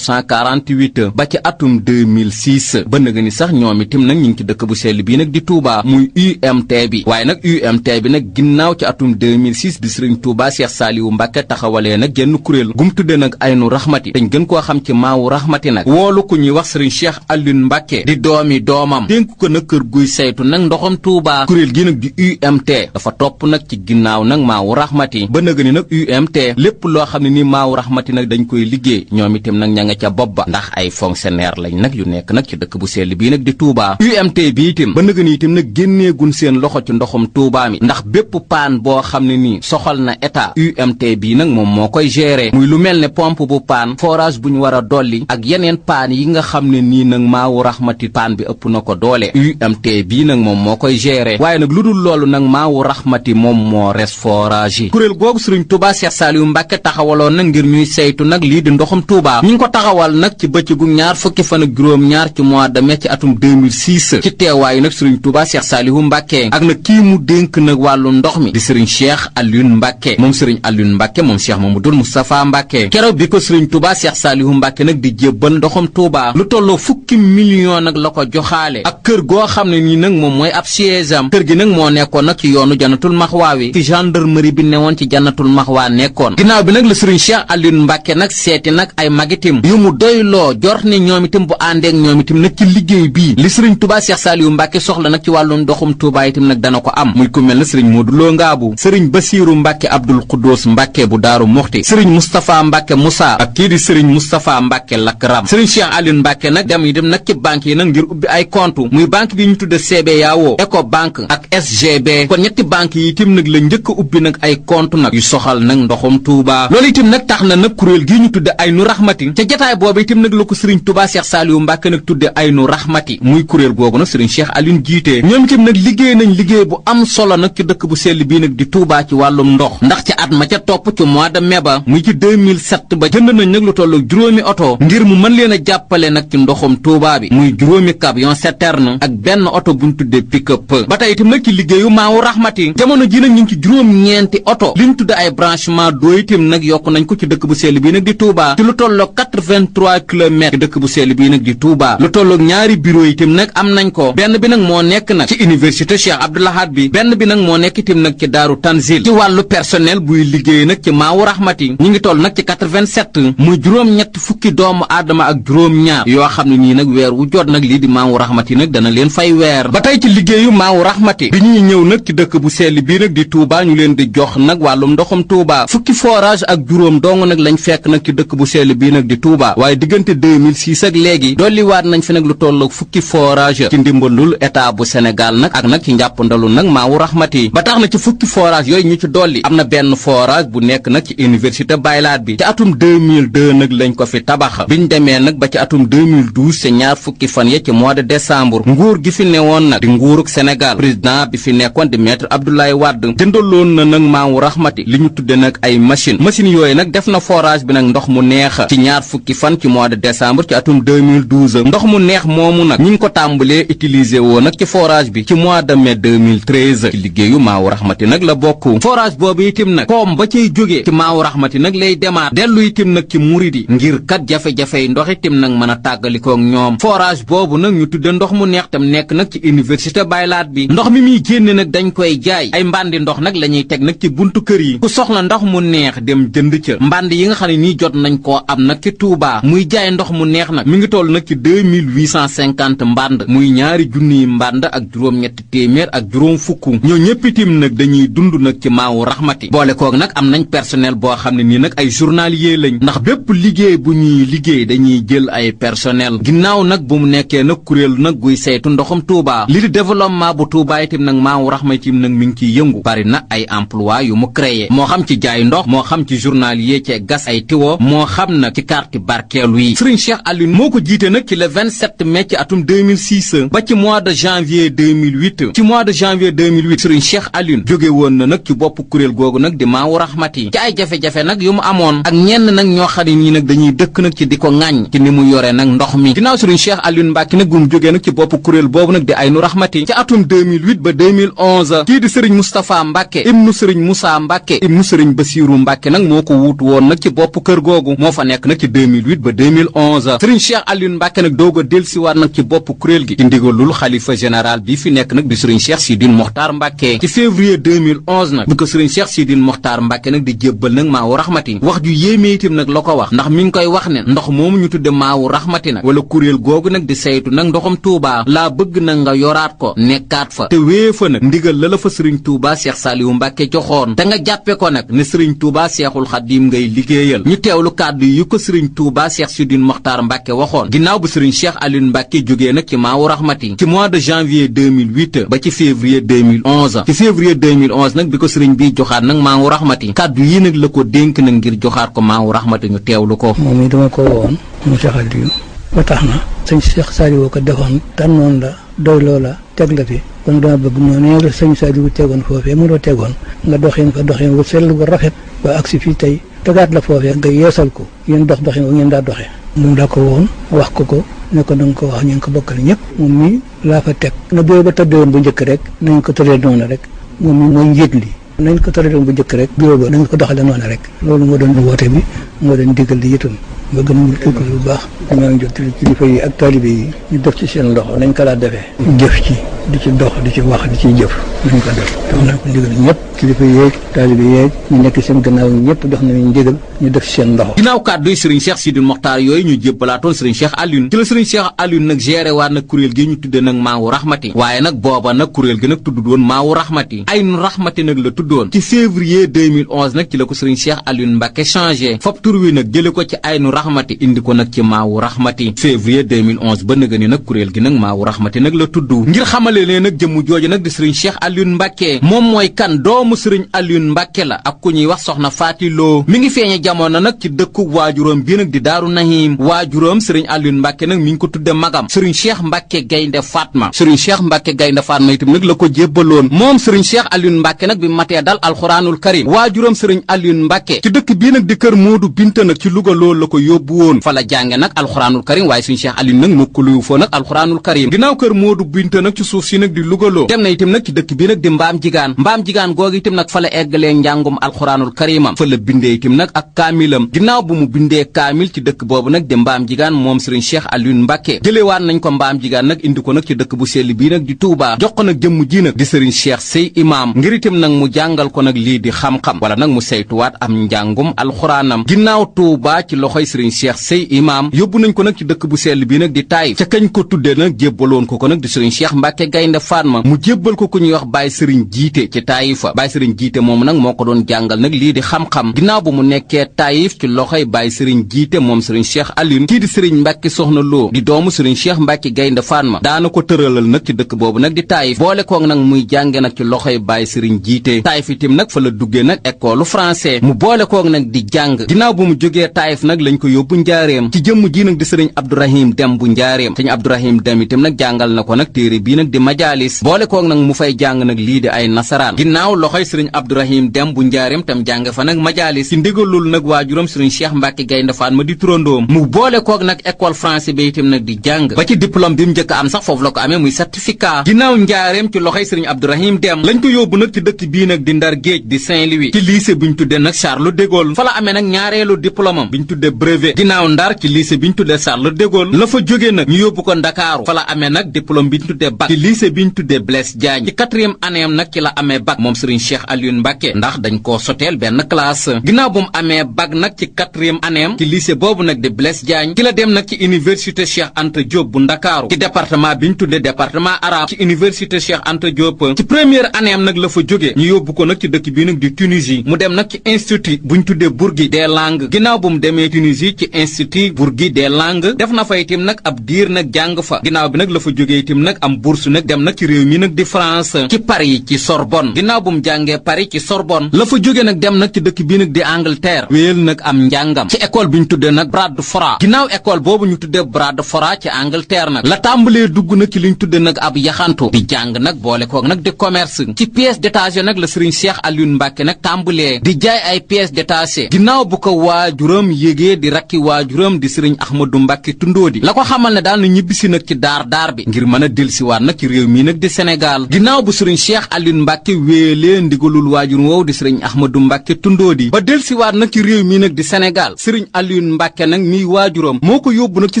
1948 ba ci atum 2006 ba nga ni sax ñoom itam nag ñu ngi ci dëkk bu sell bii nag di Touba muy UMT bi waaye nag UMT bi nag ginnaaw ci atum 2006 bi Sëriñ Touba Cheikh Saliou Mbacke taxawalee nag genn kuréel gum tudde nag Aynu Rahmati dañ gën koo xam ci Maawu Rahmati nag woolu ku ñuy wax Sëriñ Cheikh Alioune Mbacke di doomi doomam dénk ko nag kër guy saytu nag ndoxam Touba kuréel gi nag di UMT dafa topp nag ci ginnaaw nag Maawu Rahmati ba nga ni nag UMT lépp loo xam ne ni Maawu Rahmati nag dañ koy liggéey ñoom itam nag ña nga ca bopp ba ndax ay fonctionnaire lañ nag yu nekk nag ci dëkk bu sell bii nag di Touba UMT bi itam ba nga ni itam nag génneegun seen loxo ci ndoxum Touba mi ndax bépp paan boo xam ne nii soxal na état UMT bii nag moom moo koy gérer muy lu mel ne pompe bu paan forage bu ñu war a dolli ak yeneen paan yi nga xam ne nii nag Maawu Rahmati paan bi ëpp na ko doole UMT bii nag moom moo koy gérer waaye nag lu dul loolu nag Maawu Rahmati moom moo res forage yi kuréel googu Sëriñ Touba Cheikh Saliou Mbacke taxawaloon nag ngir ñuy saytu nag lii di ndoxum Touba ñu ngi ko taxawal nag ci bëccëgu ñaar fukki fan ak juróom ñaar ci mois de mai ci atum 2006 ci teewaayu nag Sëriñ Touba Cheikh Saliou Mbacke ak nag kii mu dénk nag wàllu ndox mi di Sëriñ Cheikh Alioune Mbacke moom Sëriñ Alioune Mbacke moom Cheikh Mamadou Moustapha Mbacke keroog bi ko Sëriñ Touba Cheikh Saliou Mbacke nag di jébbal ndoxum Touba lu tolloo fukki million nag la ko joxaale ak kër goo xam ne nii nag moom mooy ab siège am kër gi nag moo nekkoon nag ci yoonu Jannatul Maxwa wi fi gendarmerie bi newoon ci Jannatul Maxwa nekkoon ginnaaw bi nag la Sëriñ Cheikh Alioune Mbacke nag seeti nag ay magitim yu mu doyloo jort ne ñoom itam bu àndeek ñoom itam nag ci liggéey bii li Sëriñ Touba Cheikh Saliou Mbacke soxla nag ci wàllum ndoxum Touba itam nag dana ko am muy ku mel na Sëriñ Modou Lo Ngaabu Sëriñ Basiiru Mbàkke Abdul Xuddoos Mbàkke bu Daaru Muxti sëriñ Moustapha Mbàkke Moussa ak kii di sëriñ Moustapha Mbàkke Lakram sëriñ Cheikh Aliou Mbàkke nag dem yi dem nag ci banque yi nag ngir ubbi ay compte muy banque bi ñu tudde CBAO Ecobank ak SGB kon ñetti banque yi itam nag la njëkk a ubbi nag ay compte nag yu soxal nag ndoxum Touba loolu itam nag tax na nag kuréel gii ñu tudde Aynu Rahmati ca jataay boobu itam nag la ko sëriñ Touba Cheikh Saliou Mbàkke nag tudde Aynu Rahmati muy kuréel googu nag sëriñ Cheikh Aliou jiitee ñoom itam nag liggéey nañ liggéey bu am solo nag ci dëkk bu sell bii nag di Touba ci wàllum ndox ndax ci at ma ca topp ci mois de mai ba muy ci 2007 ba jënd nañ nag lu tollu juróomi oto ngir mu mën leen a jàppale nag ci ndoxum Touba bi muy juróomi camion citerne ak benn oto buñ tuddee pick-up ba tey itam nag ci liggéeyu Maawu Rahmati jamono ji nag ñu ngi ci juróom-ñeenti oto liñ tudde ay branchement d'eau itam nag yokk nañ ko ci dëkk bu sell bii nag di Touba ci lu tolloog 83 kilomètres ci dëkk bu sell bii nag di Touba lu tolloog ñaari bureau itam nag am nañ ko benn bi nag moo nekk nag ci université Cheikh Abdoul Ahad bi benn bi nag moo nekk itam nag ci Daaru Tanzil ci wàllu personnel buy liggéey nag ci Maawu Rahmati ñi ngi toll nag ci 87 muy juróom-ñett fukki doomu aadama ak juróom-ñaar yoo xam ne nii nag weer wu jot nag lii di Maawu Rahmati nag dana leen fay weer ba tey ci liggéeyu Maawu Rahmati bi ñuy ñëw nag ci dëkk bu sell bii nag di Touba ñu leen di jox nag wàllum ndoxum Touba fukki forage ak juróom dong nag lañ fekk nag ci dëkk bu sell bii nag di Touba waaye diggante 2006 ak léegi dolliwaat nañ fi nag lu tolloog fukki forage ci ndimbalul état bu Sénégal nag ak nag ci njàppandalu nag Maawu Rahmati ba tax na ci fukki forage yooyu ñu ci dolli am na benn forage bu nekk nag ci université Baylaat bi ci atum 2002 nag lañ ko fi tabax biñ demee nag ba ci atum 2012 ca ñaar fukki fan ya ci mois de décembre nguur gi fi newoon nag di nguuruk Sénégal président bi fi nekkoon di maître Abdoulaye Wade jëndaloon na nag Maawu Rahmati li ñu tudde nag ay machine yooyu nag def na forage bi nag ndox mu neex ci ñaar fukki fan ci mois de décembre ci atum 2012 ndox mu neex moomu nag ñi ngi ko tàmbalee utiliser woo nag ci forage bi ci mois de mai 2013 ci liggéeyu Maawu Rahmati nag la bokk forage boobu itam nag koom ba cay jógee ci Maawu Rahmati nag lay demaat dellu itam nag ci muridi ngir kat jafe-jafe ndox itam nag mën a tàggalikook ñoom forage boobu nag ñu tudde ndox mu neex tam nekk nag ci université Baylaat bi ndox mi muy génne nag dañ koy jaay ay mbàndi ndox nag la ñuy teg nag ci buntu kër yi ku soxla ndox mu neex dem jënd ca mbànd yi nga xam ne nii jot nañ koo am nag ci Touba muy jaay ndox mu neex nag mi ngi toll nag ci 2850 mbànd muy ñaari junniy mbànd ak juróom-ñetti téeméer ak juróom fukk ñoo ñëpp itam nag dañuy dund nag ci Maawu Rahmati boole koog nag am nañ personnel boo xam ne nii nag ay journalier lañ ndax bépp liggéey bu ñuy liggéey dañuy jël ay personnel ginnaaw nag bu mu nekkee nag kuréel nag guy saytu ndoxum Touba li di développement bu Touba itam nag Maawu Rahmati nag mi ngi ciy yëngu bari na ay emploi yu mu créé moo xam ci jaay ndox moo xam ci journalier ci gas ay tiwo moo xam nag ci carte barkeelu yi Serigne Cheikh Aliou moo ko jiite nag ci le 27 mai ci atum 2006 ba ci mois de janvier 2008 ci mois de janvier 2008 Serigne Cheikh Aliou jóge woon na nag ci bopp kuréel googu nag di Maawu Rahmati ci ay jafe-jafe nag yu mu amoon ak ñenn nag ñoo xam ne nii nag dañuy dëkk nag ci di ko ŋàññ ci ni mu yore nag ndox mi ginnaaw Serigne Cheikh Aliou Mbacke nag bu mu jógee nag ci bopp kuréel boobu nag di Aynu Rahmati ci atum 2008 ba 2011 kii di Serigne Moustapha Mbacke ibnu Serigne Moussa Mbacke ibnu Serigne Bassirou Mbacke nag moo ko wuutu woon nag ci bopp kër googu moo fa nekk nag ci 2008 ba 2011 Serigne Cheikh Aliou Mbacke nag doog a dellusiwaat nag ci bopp kuréel gi ci ndigalul xalifa général bi fi nekk nag di Serigne Cheikh Sidine Mokhtar Mbacke ci février 2011 nag bu ko Serigne Cheikh Sidine Mokhtar Mbacke nag di jébbal nag Maawu Rahmati wax ju yéeme itam nag la ko wax ndax mi ngi koy wax ne ndox moomu ñu tudde Maawu Rahmati nag wala kuréel googu nag di saytu nag ndoxam Touba laa bëgg nag nga yoraat ko nekkaat fa te wée fa nag ndigal la fa Serigne Touba Cheikh Saliou Mbacke joxoon te nga jàppe ko nag ne Serigne Touba Cheikhul Khadim ngay liggéeyal ñu teewlu kàddu yu ko Serigne Touba Cheikh Sidine Mokhtar Mbacke waxoon ginnaaw bu Serigne Cheikh Aliou Mbacke jógee nag ci Maawu Rahmati ci mois de janvier 2008 ba ci février 2011 ci février 2011 nag bi ko Serigne bi joxaat nag Maawu Rahmati kàddu yi nag la ko dénk nag ngir joxaat ko Maawu Rahmati ñu teewlu ko. moom mi dama ko woon mu Cheikh Aliou ba tax na sëñ Cheikh Saliou ko defoon tànnoon la doy loola teg la fi kon dama bëgg noonu la sëñ Saliou tegoon foofee mu doo tegoon nga doxin fa doxin wu sell wu rafet ba agsi fii tey tegaat la foofee nga yeesal ko yéen doxin wu ngeen daa doxee moom daa ko woon wax ko ne ko danga ko wax ñu ngi ko bokkal ñëpp moom mi laa fa teg na bureau ba tëddewoon bu njëkk rek nañ ko tëree noonu rek moom mi mooy njiit li nañ ko tëree bu njëkk rek bureau ba nañ ko doxale noonu rek loolu moo doon woote bi moo doon digal li itam bëgg nañu fekk bu baax maa ngi jot kilifa yi ak taalibe yi ñu def ci seen loxo nañ ko laa defee jëf ci di ci dox di ci wax di ciy jëf nañ ko def jox nañ ko ndigal ñëpp kilifa yeeg taalibe yeeg ñu nekk seen gannaaw ñëpp jox nañu ndigal ñu def ci seen loxo. ginnaaw kàdduy sëriñ Cheikh Sidil Mokhtar yooyu ñu jébbalaatoon sëriñ Cheikh Alioune ci la sëriñ Cheikh Alioune nag géré waat nag kuréel gi ñu tudde nag Maawu Rahmati waaye nag booba nag kuréel gi nag tudd woon Maawu Rahmati Aynu Rahmati nag la tuddoon ci février 2011 nag ci la ko sëriñ Cheikh Alioune Mbacke changé fop tur wi nag jële ko ci Aynu Rahmati indi ko nag ci Maawu Rahmati février 2011 ba nëga ni nag kuréel gi nag Maawu Rahmati nag la tudd ngir xamale leen nag jëmm jooju nag di sëriñ Cheikh Alioune Mbacke moom mooy kan doomu sëriñ Alioune Mbacke la ak ku ñuy wax soxna Faati Lo mi ngi feeñe jamono nag ci dëkku waajuróom bi nag di Daaru Nahim waajuróom sëriñ Alioune Mbacke nag mi ngi ko tudde magam sëriñ Cheikh Mbacke Gaynde Fatma sëriñ Cheikh Mbacke Gaynde Fatma itam nag la ko jébbaloon moom sëriñ Cheikh Alioune Mbacke nag bi matee dal alxuraanul karim waajuróom sëriñ Alioune Mbacke ci dëkk bii nag di kër Moodu Binta nag ci Louga loolu la ko yóbbu woon fa la jànge nag alxuraanul karim waaye sëriñ Cheikh Alioune nag mokkuluwu foo nag alxuraanul karim ginnaaw kër Moodu Binta nag ci suuf si nag di Louga loo dem na itam nag ci dëkk bii nag di Mbaam Jigaan googu itam nag fa la eggalee njàngum alxuraanul karimam fa la bindee itam nag ak kaamilam ginnaaw bu mu bindee kaamil ci dëkk boobu nag di Mbaam Jigaan moom sëriñ Cheikh Alioune Mbacke jëlewaat nañ ko Mbaam Jigaan nag indi ko nag ci dëkk bu sell bii nag di Touba jox ko nag jëmm ji nag di sëriñ Cheikh Sey Imam ngir itam nag mu jàngal ko nag lii di xam-xam wala nag mu saytuwaat am njàngum alxuraanam ginnaaw Touba ci loxoy sëriñ Cheikh Sey Imam yóbbu nañ ko nag ci dëkk bu sell bii nag di Taïf ca kañ ko tuddee nag jébbaloon ko nag di sëriñ Cheikh Mbacke Gaynde Fatma mu jébbal ko ku ñuy wax Baye Sëriñ Jiite ci Taïfa Baye Sëriñ Jiite moom nag moo ko doon jàngal nag lii di xam-xam ginnaaw bu mu nekkee Taïf ci loxoy Baye Sëriñ Jiite moom sëriñ Cheikh Alioune kii di sëriñ Mbacke Soxna Lo di doomu sëriñ Cheikh Mbacke Gaynde Fatma daana ko tëralal nag ci dëkk boobu nag di Taïf boole koog nag muy jànge nag ci loxoy Baye Sëriñ Jiite Taïf itam nag fa la duggee nag école français mu boole koog nag di jàng ginnaaw bu mu jógee Taïf nag lañ ko yóbbu njaareem ci jëmm ji nag di sëriñ Abdourahim Dem bu njaareem sëriñ Abdourahim Dem itam nag jàngal na ko nag téere bii nag di majalis boole koog nag mu fay jàng nag lii di ay nasaraan ginnaaw loxoy sëriñ Abdourahim Dem bu njaareem tam jàng fa nag majalis ci ndigalul nag waajuram sëriñ Cheikh Mbacke Gaynde Fatma di turandoom mu boole koog nag école français bi itam nag di jàng ba ci diplôme bi mu njëkk am sax foofu la ko amee muy certificat ginnaaw njaareem ci loxoy sëriñ Abdourahim Dem lañ ko yóbbu nag ci dëkk bii nag di Ndar Géej di Saint-Louis ci lycée bi ñu tudde nag Charles de Gaulle fa la amee nag ñaareelu diplôme am bi ñu tudde brevet ginnaaw Ndar ci lycée bi ñu tudde Charles de Gaulle la fa jógee nag ñu yóbbu ko Ndakaaru fa la amee nag diplôme bi ñu tudde bac ci lycée bi ñu tudde Blaise Diagne ci 4e année am nag ci la amee bac moom sëriñ Cheikh Alioune Mbacke ndax dañ koo soteel benn classe ginnaaw bu mu amee bac nag ci 4e année am ci lycée boobu nag di Blaise Diagne ci la dem nag ci université Cheikh Anta Diop bu Ndakaaru ci département bi ñu tudde département arabe ci université Cheikh Anta Diop ci première année am nag la fa jógee ñu yóbbu ko nag ci dëkk bii nag di Tunisie mu dem nag ci institut bu ñu tuddee Bourguiba des langues ginnaaw bu mu demee Tunisie ci institut Bourguiba des langues def na fa itam nag ab diir nag jàng fa ginnaaw bi nag la fa jógee itam nag am bourse nag dem nag ci réew mi nag di France ci Paris ci Sorbonne ginnaaw bu mu jàngee Paris ci Sorbonne la fa jógee nag dem nag ci dëkk bii nag di Angleterre wéyal nag am njàngam ci école bi ñu tuddee nag Bradford ginnaaw école boobu ñu tuddee Bradford ci Angleterre nag la tàmbalee dugg nag ci li ñu tuddee nag ab yaxantu di jàng nag boole koog nag di commerce ci pièces détachées nag la sëriñ Cheikh Alioune Mbacke nag tàmbalee di jaay ay pièces détachées ginnaaw bu ko waajuram yégee di rakki waajuram di sëriñ Ahmadou Mbacke Tundóodi la ko xamal ne daal na ñibbisi nag ci daar bi ngir mën a delsiwaat nag ci réew mi nag di Sénégal ginnaaw bu sëriñ Cheikh Alioune Mbacke wéelee ndigalul waajur woow di sëriñ Ahmadou Mbacke Tundóodi ba delsiwaat nag ci réew mi nag di Sénégal sëriñ Alioune Mbacke nag miy waajuram moo ko yóbbu nag ci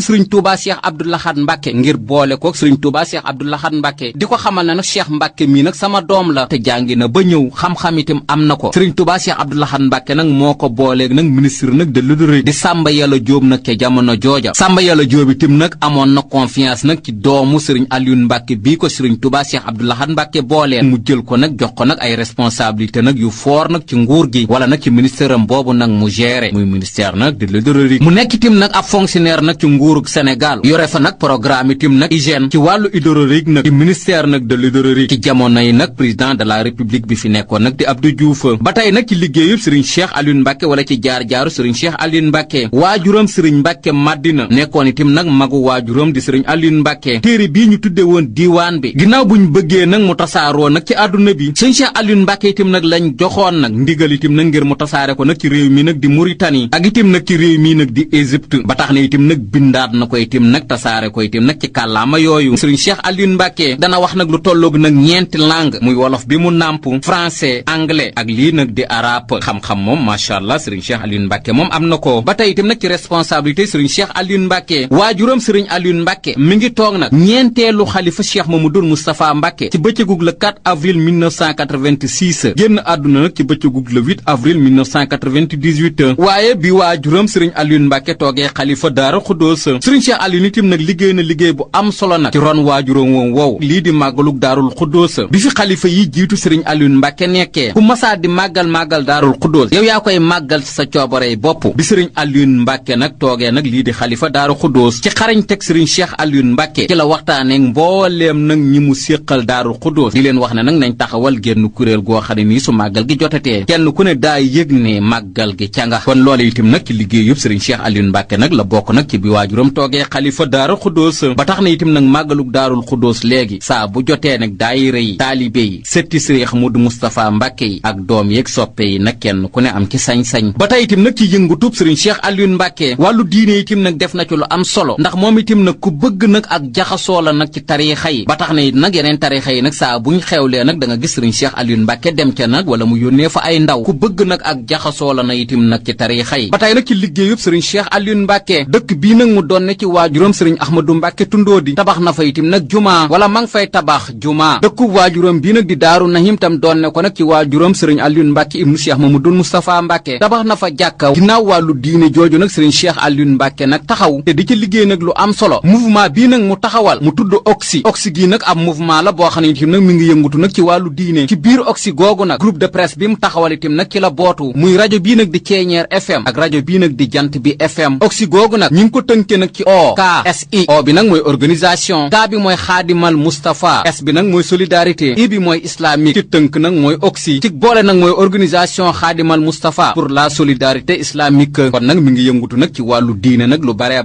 sëriñ Touba Cheikh Abdou Lahad Mbacke ngir boole koog sëriñ Touba Cheikh Abdou Lahad Mbacke di ko xamal ne nag Cheikh Mbacke mii nag sama doom la te jàngi na ba ñëw xam-xam itam am na ko sëriñ Touba Cheikh Abdou Lahad Mbacke nag moo ko booleeg nag ministre nag de l'Hydraulique di Samba Yàlla Jóob nag ca jamono jooja Samba Yàlla Jóob itam nag amoon na confiance nag ci doomu sëriñ Alioune Mbacke bii ko sëriñ Touba Cheikh Abdou Lahad Mbacke booleen mu jël ko nag jox ko nag ay responsabilité nag yu fort nag ci nguur gi wala nag ci ministère am boobu nag mu géré muy ministère nag de l'Hydraulique mu nekk itam nag ab fonctionnaire nag ci nguurug Sénégal yore fa nag programme itam nag hygiène ci wàllu hydraulique nag ci ministère nag de l'Hydraulique ci jamono yi nag président de la république bi fi nekkoon nag di Abdou Diouf ba tey nag ci liggéeyub sëriñ Cheikh Alioune Mbacke wala ci jaar-jaaru sëriñ Cheikh Alioune Mbacke waajuram sëriñ Mbacke Madina nekkoon itam nag magu waajuram di sëriñ Alioune Mbacke téere bii ñu tudde woon diiwaan bi ginnaaw buñ bëggee nag mu tasaaroo nag ci àdduna bi sëriñ Cheikh Alioune Mbacke itam nag lañ joxoon nag ndigal itam nag ngir mu tasaare ko nag ci réew mi nag di Mauritanie ak itam nag ci réew mi nag di Égypte ba tax na itam nag bindaat na ko itam nag tasaare ko itam nag ci kàllaama yooyu sëriñ Cheikh Alioune Mbacke dana wax nag lu tolloog nag ñeenti langue muy wolof bi mu nàmp français anglais ak lii nag di arabe xam-xam moom macha allah sëriñ Cheikh Alioune Mbacke moom am na ko ba tey itam itam nag ci responsabilité sëriñ Cheikh Alioune Mbacke waajuram sëriñ Alioune Mbacke mi ngi toog nag ñeenteelu xalifa Cheikh Mamadou Moustapha Mbacke ci bëccëgug le 4 avril 1986 génn àdduna nag ci bëccëgug le 8 avril 1998 waaye bi waajuram sëriñ Alioune Mbacke toogee xalifa Daara Xuddoos sëriñ Cheikh Alioune itam nag liggéey na liggéey bu am solo nag ci ron waajuram woom wow lii di màggalug Daarul Xuddoos bi fi xalifa yi jiitu sëriñ Alioune Mbacke nekkee ku masaa di màggal Daarul Xuddoos yow yaa koy màggal ci sa coobarey bopp bi sëriñ Alioune Mbacke nag toogee nag lii di xalifa Daaru Xuddoos ci xarañ teg sëriñ Cheikh Alioune Mbacke ci la waxtaanee mbooleem nag ñi mu séqal Daaru Xuddoos di leen wax ne nag nañ taxawal génn kuréel goo xam ne nii su màggal gi jotatee kenn ku ne daa yëg ne màggal gi ca nga kon loolu itam nag ci liggéey yëpp sëriñ Cheikh Alioune Mbacke nag la bokk nag ci bi waajuram toogee xalifa Daaru Xuddoos ba tax na itam nag màggalug Daarul Xuddoos léegi saa bu jotee nag daayira yi taalibe yi sëtti sëriñ Ahmadou Moustapha Mbacke yi ak doom yeeg soppe yi nag kenn ku ne am ci sañ-sañ ba tey itam nag ci yëngutub sëriñ Cheikh Alioune Mbacke wàllu diine itam nag def na ci lu am solo ndax moom itam nag ku bëgg nag ak jaxasoo la nag ci tariixa yi ba tax na it nag yeneen tariixa yi nag saa buñ xewlee nag da nga gis sëriñ Cheikh Alioune Mbacke dem ca nag wala mu yónnee fa ay ndaw ku bëgg nag ak jaxasoo la na itam nag ci tariixa yi ba tey nag ci liggéeyub sëriñ Cheikh Alioune Mbacke dëkk bii nag mu doon ne ci waajuram sëriñ Ahmadou Mbacke Tundóodi tabax na fa itam nag jumaa wala ma ngi fay tabax jumaa dëkkub waajuram bii nag di Daaru Nahim tam doon ne ko nag ci waajuram sëriñ Alioune Mbacke ibnu Cheikh Mamadou Moustapha Mbacke tabax na fa jàkka ginnaaw wàllu diine jooju nag sëriñ Cheikh Alioune Mbacke nag taxaw te di ci liggéey nag lu am solo mouvement bii nag mu taxawal mu tudd Oxy gii nag ab mouvement la boo xam ne itam nag mi ngi yëngutu nag ci wàllu diine ci biir Oxy googu nag groupe de presse bi mu taxawal itam nag ci la bootu muy rajo bii nag di Ceeñeer FM ak rajo bii nag di Jant bi FM Oxy googu nag ñi ngi ko tënke nag ci OKSI O bi nag mooy organisation K bi mooy Xaadimal Moustapha S bi nag mooy solidarité I bi mooy islamique ci tënk nag mooy Oxy ci boole nag mooy organisation Xaadimal Moustapha pour la solidarité islamique kon nag mi ngi yëngutu nag ci wàllu diine nag lu bare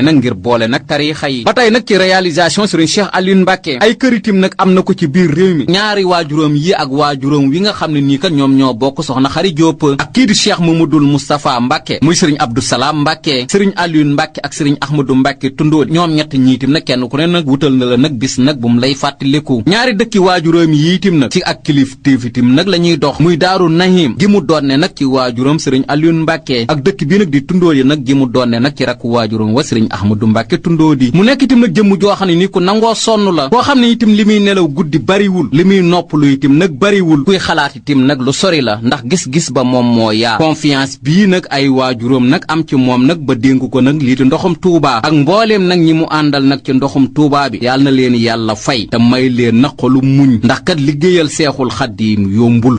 nag ngir boole nag tariixa yi ba tey nag ci réalisation sëriñ Cheikh Alioune Mbacke ay këritim nag am na ko ci biir réew mi ñaari waajuram yi ak waajuram wi nga xam ne nii kat ñoom ñoo bokk soxna Xari Diop ak kii di Cheikh Mamadou Moustapha Mbacke muy sëriñ Abdou Salam Mbacke sëriñ Alioune Mbacke ak sëriñ Ahmadou Mbacke Tundóodi ñoom ñett ñiitim nag kenn ku ne nag wutal na la nag bis nag bu mu lay fàttaliku ñaari dëkki waajuram yi itim nag ci ak kilifteef itim nag la ñuy dox muy Daaru Nahim gi mu doonne nag ci waajuram sëriñ Alioune Mbacke ak dëkk bi nag di Tundóodi nag gi mu doonne nag ci rakk waajuram wa sëriñ Ahmadou Mbacke Tundóodi mu nekk itam nag jëmm joo xam ne ni ku nangoo sonn la koo xam ne itam li muy nelaw guddi bariwul li muy noppalu itam nag bariwul kuy xalaat itam nag lu sori la ndax gis-gis ba moom moo yaa confiance bii nag ay waajuram nag am ci moom nag ba dénk ko nag lii di ndoxum Tuubaa ak mbooleem nag ñi mu àndal nag ci ndoxum Tuubaa bi yàlla na leen yàlla fay te may leen nag xolu muñ ndax kat liggéeyal Seexul Xadiim yombul